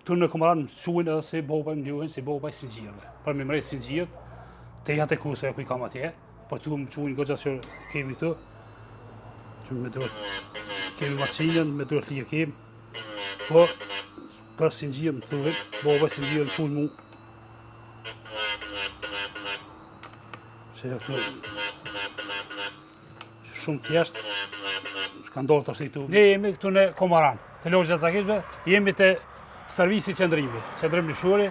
Këtu në Komaran më quajnë edhe si baba më njohin si baba i zinxhirëve. Për me mreh zinxhirët, tehat e kusave ku i kam atje, po këtu më quajnë goxha që kemi këtu. Që me duhet kemi makinën, me duhet lirë kemi. Po për zinxhirë më thuhet, baba i zinxhirëve më quajnë mu. Se ja këtu Shumë thjesht, s'ka ndodhur tash këtu. Ne jemi këtu në Komaran, te lagja e Zakishve, jemi te servisi Qëndrimi, Qëndrim Nishuri,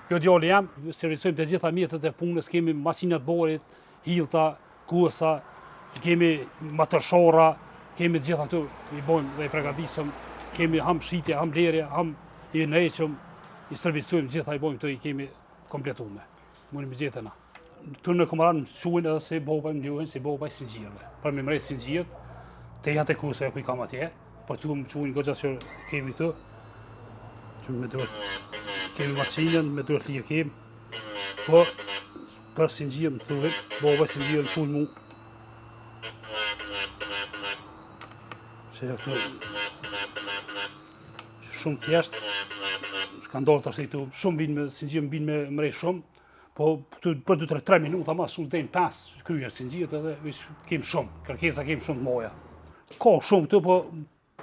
kjo djali jem, servisojmë të gjitha mjetet e punës, kemi makinat borit, hilta, kusa, kemi motorsharra, kemi të gjitha këtu, i bojmë dhe i pregatisëm, kemi ham shitje, ham blerje, ham i ndreqëm, i servisojmë gjitha i bojmë këtu, i kemi kompletume. Mundemi me gjetë na. Këtu në Komaran më quajnë edhe si baba më njohin si baba i zinxhirëve. Për me mreh zinxhirët, tehat e kusave ku i kam atje, po këtu më quajnë goxha që kemi këtu. Që me duhet kemi makinën, me duhet lirë kemi. Po për zinxhirë më thuhet, baba i zinxhirëve më quajnë mu. Se ja këtu shumë thjesht, s'ka ndodhur tash këtu, shumë vinë me zinxhirë, vinë me mreh shumë, po këtu për 2-3 3 minuta ma shumë deri në 5 kryer zinxhirët edhe veç kem shumë, kërkesa kem shumë të mëdha. Ka shumë këtu, po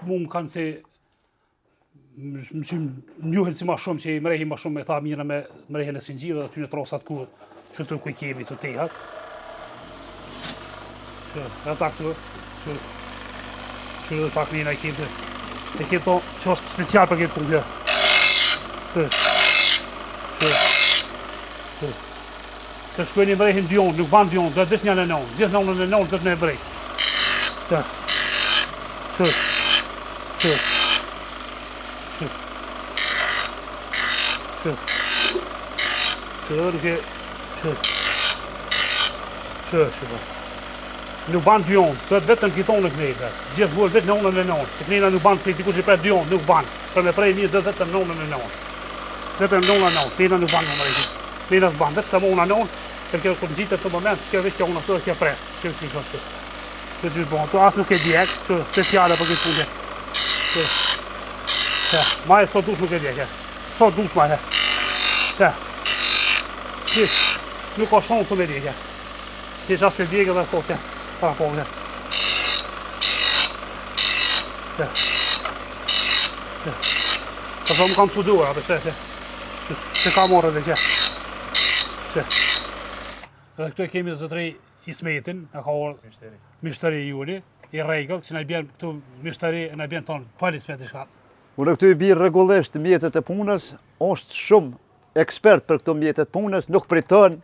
mu më kanë se më që njohin si ma shumë që i mrehi ma shumë me ta mirë me mrehjen e zinxhirëve aty në trosat ku që të ku i kemi të tehat. Që, edhe ta këtu, që, që edhe ta kënina i kemi të, e kemi to, që është special për këtë punë, kjo. Që, që, që, që shkojnë i mrehin dy onë, nuk ban dy onë, do të veç një në onë, gjithë në onën e onë, do të me mreh. Që, që, që, që, që, që, nuk e, që, që, që, që, Nuk ban dy onë, do të vetëm këto onë kënejtë. Gjithë vuar vetëm në onën e nënë. Se kënejna nuk ban se dikush i pret dy onë, nuk ban. Për me prej mirë do vetëm në onën e nënë. Vetëm në onën e nënë, kënejna nuk ban në mrejtë. Kënejna s'ban, vetëm ona nënë, se kjo kur ngjitet në moment, kjo veç kjo ona këtu dhe kjo pret. Kjo është kjo kështu. Kjo gjithë bon, tu as nuk e djeg, që speciale për këtë punë. Që, që, ma e sot dush nuk e djeg, Sot dush ma e. Që, që, nuk ka shonë të me djeg. Ti që asë djegë dhe thotë, para po vle. Që, që, që më kam suduar, atë që, që, që, që ka morë dhe që, që. Dhe këtu e kemi zotëri Ismetin, na ka ardhë Myshteri. myshteri i juni, i rregull, që na i bjen këtu myshteri, na i bjen tonë, fal Ismet diçka. Unë këtu i bi rregullisht mjetet e punës, është shumë ekspert për këto mjete të punës, nuk priton,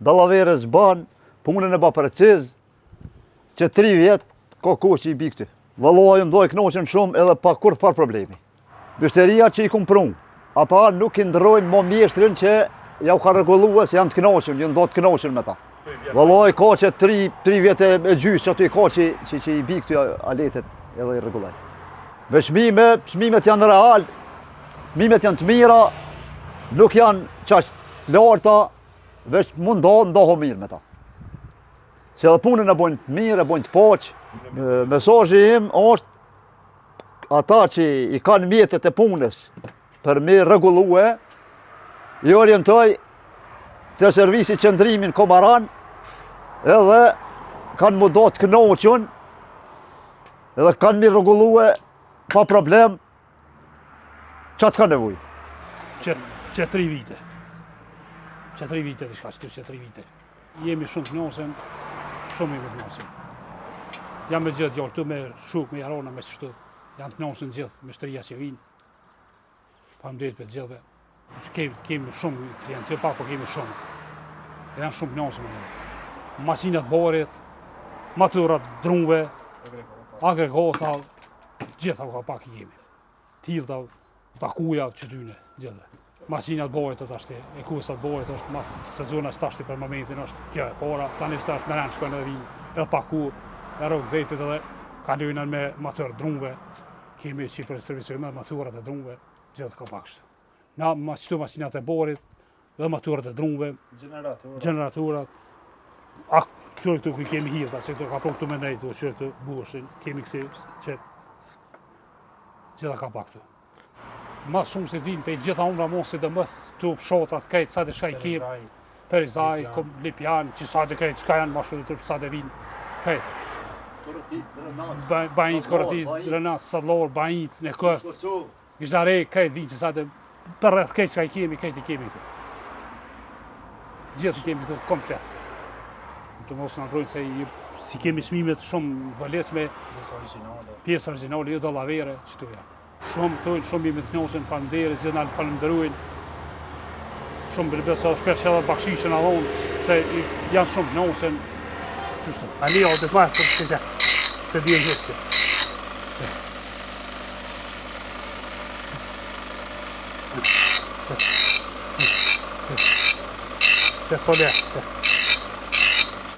dallavere s'ban, punën e ba preciz, që tri vjet ka kohë që i bi këty. Valla jam do i knaqun shumë edhe pa kurrfarë problemi. Myshteria që i kum pru, ata nuk i ndrojnë mo mjeshtrin që jau ka rregullue se janë të knaqun, janë do të knaqun me ta. Valla i ka që tri, tri vjet e gjysë që aty i ka që, që, që i bi këty aletet edhe i rregulloj. Me çmime, çmimet janë real, Çmimet janë të mira, nuk janë qaq të larta, veç mundo, ndoho mirë me ta. Se edhe punën e bojnë të mirë, e bojnë të paqë. Mesazhi im është ata që i kanë mjetet e punës për me rregullue, i orientoj te servisi Qëndrimi n'Komaran, edhe kanë m'u do të kënoqun, edhe kanë me rregullue pa problem, Ça të ka nevojë? Që, që tri vite. Që tri vite, diçka, që që tri vite. Jemi shumë të knaqun, shumë jemi të knaqun. Jam me gjithë djalë, tu me shuk, me jarona, me qështu. Janë të knaqun gjithë, myshteria që vinë. Faleminderit për gjithëve. Kemi, kemi shumë klientë, që pak po kemi shumë. Dhe janë shumë knaqun me neve. Masinat borit, maturat drunve, agregata, gjitha ka pak i kemi. Tilta, takuja që dyne, gjithë. Masinat borit të tashti, e kusat borit është mas sezona është tashti për momentin është kjo e para, tani është tash me rënë shkojnë edhe vinë, edhe paku, e rrugë zetit edhe kalojnë me motor drunve, kemi që për servisojmë edhe motorat e drunve, gjithë ka pak kështu. Na ma qëtu masinat e borit, dhe motorat e drunve, Gjeneratorat. A qërë këtu ku kemi hilta, që këtu ka po këtu me nejtë, qërë këtu bushin, kemi kësi, që gjitha ka pak këtu. Ma shumë se vinë prej gjitha anëve mo sidomos të fshatrat krejt, sa të shka i kemë. Ferizaj, Lipjan, që sa të krejt, çka janë ma shumë të sa të vinë, krejt. Banjë, Koroticë, Drenas, Sadlor, Banjë, në Kës, Gzhdare, krejt vinë që sa të, përreth krejt çka i kemi, krejt i kemi këtu. Gjithë i kemi këtu, komplet. Të mos në rrojnë se i, si kemi çmimet shumë volitshme, pjesë origjinale, pjesë origjinale, jo dallavere, që tu janë. Shumë thonë, shumë jemi të kënaqur, faleminderit, gjithë na falënderojnë. Shumë për besa, shpesh edhe bakshishin na dhonë, se janë shumë të kënaqur. Qështu. Ali, o të pas, të të se di e gjithë. Se sole.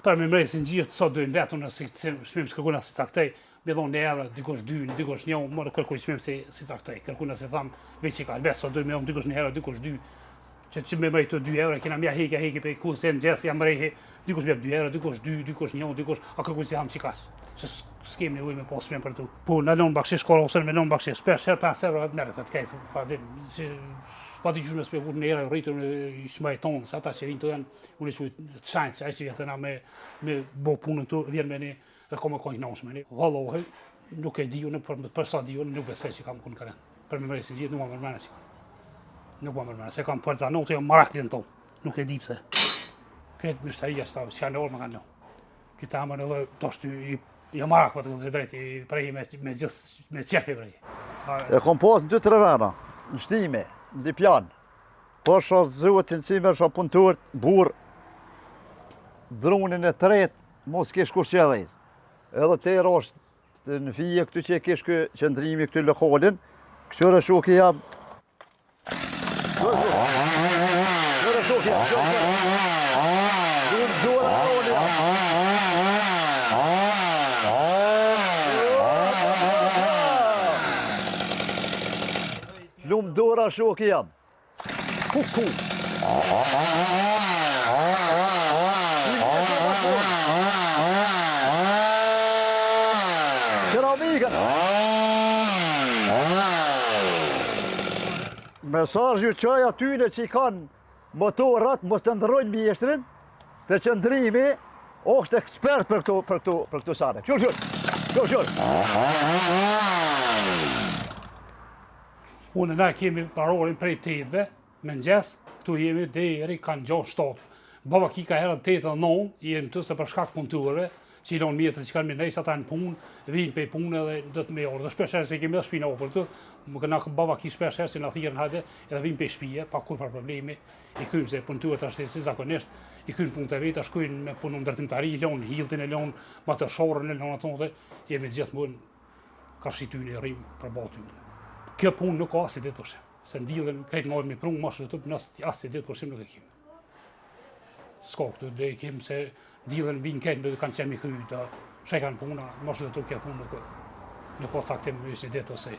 Për me mresin gjithë, sa dojnë vetën, nëse çmim s'kërkuna si caktoj, Me dhonë një euro, dikush dy, dikush një, more kërkuj çmim si, si caktoj, kërkuj nëse tham, veç i ka vetë, sa dojnë me dhonë dikush një euro, dikush dy, që që me mrejt të dy euro, kena mja heke, heke pe ku se në gjesë, jam mrejhe, dikush me dy euro, dikush dy, dikush një, dikush, a kërkuj si ham që kash, se s'kem nevojë me pas çmim për tu. Po, në lonë bakshish, korosen me lonë bakshish, shpesh herë 5 euro, atë merret atë krejt, pa di, si, pa di gjysh me spjegu në era rritur në i shmaj tonë, se ata që vinë të janë, unë i quj të shenjtë, se ai që vjen te na me, me bo punën këtu, vjen me një, E ka me kon i knaqshëm me ne. Vallahi, nuk e di unë, për, për sa di unë, nuk besoj që kam kun kërën. Për me mrejtë si gjithë, nuk ma merr menja që kam. Nuk ma merr menja, se kam për zanat, jam marakli në to. Nuk e di pse. Këtë mishtaria që ta, që janë orë më kanë lënë. Këtë emër edhe, tash i, jam marak, po të këtë drejt, i prej me, me gjithë, me qef i prej. E kom pas në dy tre vena, në Shtime, në Lipjan. Po shoh zotin si me shoh punëtorët, burr, drunin e tret, mos kish kush që edhe. Edhe te është në fije këtu që e kish kë qëndrimi këtu lokalin, kqyre shoki jam. Kqyre shoki jam, kqyre. Dur, dur, dur, Lum dora shoki jam. Kuku. Keramika. Mesazh ju çoj atyne që i kanë motorat, mos të ndërrojnë mjeshtrin, te qëndrimi, është ekspert për këto, për këto, për këto sane. Qyr, qyr, qyr, qyr. Unë na kemi orarin prej tetëve, mëngjes, këtu jemi deri kanë 6 7. Baba ki ka herë 8 dhe 9, jemi këtu se për shkak punëtorëve, që i lonë mjetët që kanë me nejt, ata në punë, vinë prej punë edhe do të me orë. Dhe shpesh herë se kemi edhe shpinë afër këtu, më këna baba ki shpesh herë se na thirrën hajde, edhe vinë prej shpije, pa kurrfarë problemi, i krymë se punëtorët ashtu si zakonisht, i krymë punët e veta, shkojnë me punu ndërtimtari, i lonë hiltin e lonë, motorsharën e lonë ato dhe jemi gjithmonë karshi tyne rrim përballë tyne. Kjo punë nuk ka asnjë ditë pushim, se ndillen krejt nga me prunë, ma shumë të nësë asnjë ditë pushim nuk e kemi. S'ka këtu, dhe e kemi se ndillen vinë krejt, me kanë qenë me kry, të shë kanë puna, ma shumë të kjo punë nuk, nuk ka caktim në një ditë ose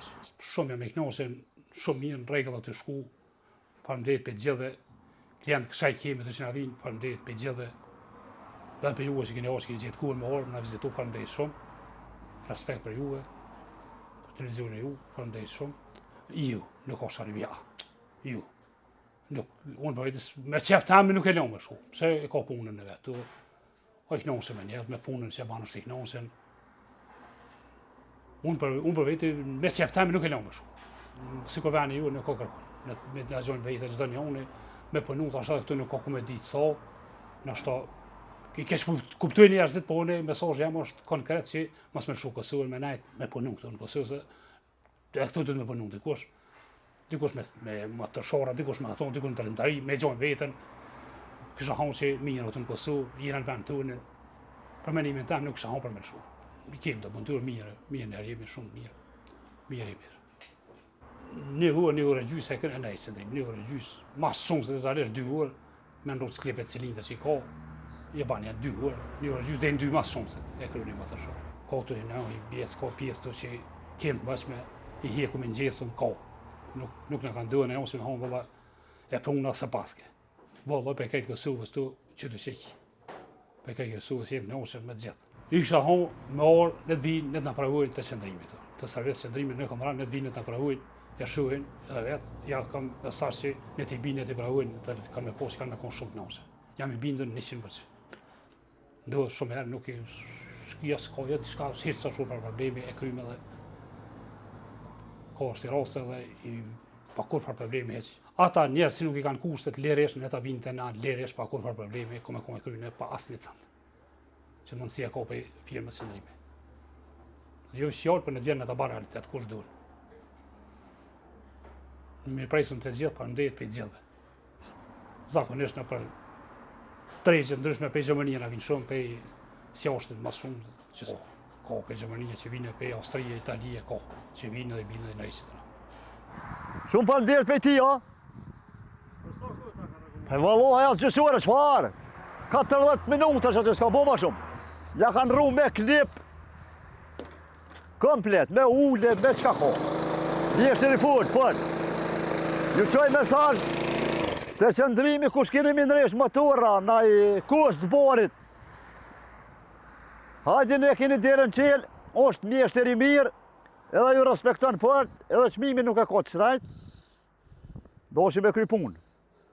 Shumë jam i kënaqur, shumë mirë në rregull aty shku, Faleminderit për gjithëve, klientë kësaj kemi të që na vinë, faleminderit për gjithëve, dhe për juve që keni ardhë, që keni gjetë kohë me ardhë, me na vizitu, faleminderit shumë, respekt për juve, për televizionin e ju, faleminderit shumë, ju, nuk ka sharibia, ju, nuk, unë për vetës, me qef të nuk e lëmë me shku, pse e ka punën e vetë, O i knaqun me njerëz, me punën që e banë është i knaqun. Unë për, unë për veti, me qef temi nuk e lëmë me shku. Sikur veni ju nuk ka kërkun. Në, me të gjojnë vete çdo njoni, me punu, tash edhe këtu nuk ka ku me ditë sa, nështë i keq kuptojnë njerëzit, po unë mesazhi jam është konkret që mos me lëshu Kosovën me nejt me punu këtu në Kosovë se E këtu duhet me punu dikush, dikush me, me, me të shora, dikush me ato, dikush në ndërtimtari, me gjonë veten, kisha thonë që mirë aty në Kosovë, jena në vend tonë, për mendimin tem nuk kisha thonë për me lëshu. Mi kemë të punëtorë mirë, mirë njerë jemi shumë mirë, mirë e mirë. Një orë, një orë e gjysë e kënë e nejë qëndrim, një orë e gjysë, ma shumë se të dy orë, me ndrru klipet cilindra që i ka, i ban janë dy orë, një orë gjysë, dhe në dy ma shumë se e kry një motorsharë. Ka të në i pjesë, ka pjesë të që kemë bashkë me i hjeku me ngjesën, ka. Nuk, nuk në kanë duhen e ose me honë vëlla e puna së paske. Vëlla, për krejt Kosovës të që të qeki. Për krejt Kosovës jem në ose me gjithë. I kisha thonë me orë, në të vinë, në të na provojnë të qëndrimit. Të servis qëndrimit në komran, në të vinë, në të na provojnë. Ja shohin edhe vetë, ja kam mesazh që ne t'i binë, ne t'i bravojnë, të kanë me posë, kanë me konë shumë të knaqun. Jam i bindun 100%. Ndodh shumë herë nuk i s'kia s'ka jo diçka si sa shumë farë problemi e krymë edhe ka si raste edhe i pa kurrfarë problemi hiç. Ata njerëz si nuk i kanë kushtet lirisht ne ta vinë te na lirisht pa kurrfarë problemi, ku me konë kryne pa asnjë cent. Që mundësia ka prej firmës Qëndrimi. Jo fjalë, për në të vjenë në të barë realitet, kush duhet. Mirë presim të gjithë, faleminderit për të gjithëve. Zakonisht në për tregje ndryshme prej Gjermanie na vinë shumë, prej sjashtit më shumë, që po, ka prej Gjermanie që vinë prej Austrie, Italie, ka që vinë dhe vinë dhe në rejqit. Shumë faleminderit prej ti, o? Po vallahi as gjysë ore, çfarë? 40 minuta që aty s'ka bo ma shumë. Ja kanë rru me klip, komplet, me ule, me çka ka. Mjeshtër i fort, fort. Ju çoj mesazh te Qëndrimi kush keni mi ndreq motorra, naj kusht zborit. Hajde ne keni derën çel, është mjeshtër i mirë, edhe ju respekton fort, edhe çmimin nuk e ka të shtrajt. Doshi me kry punë.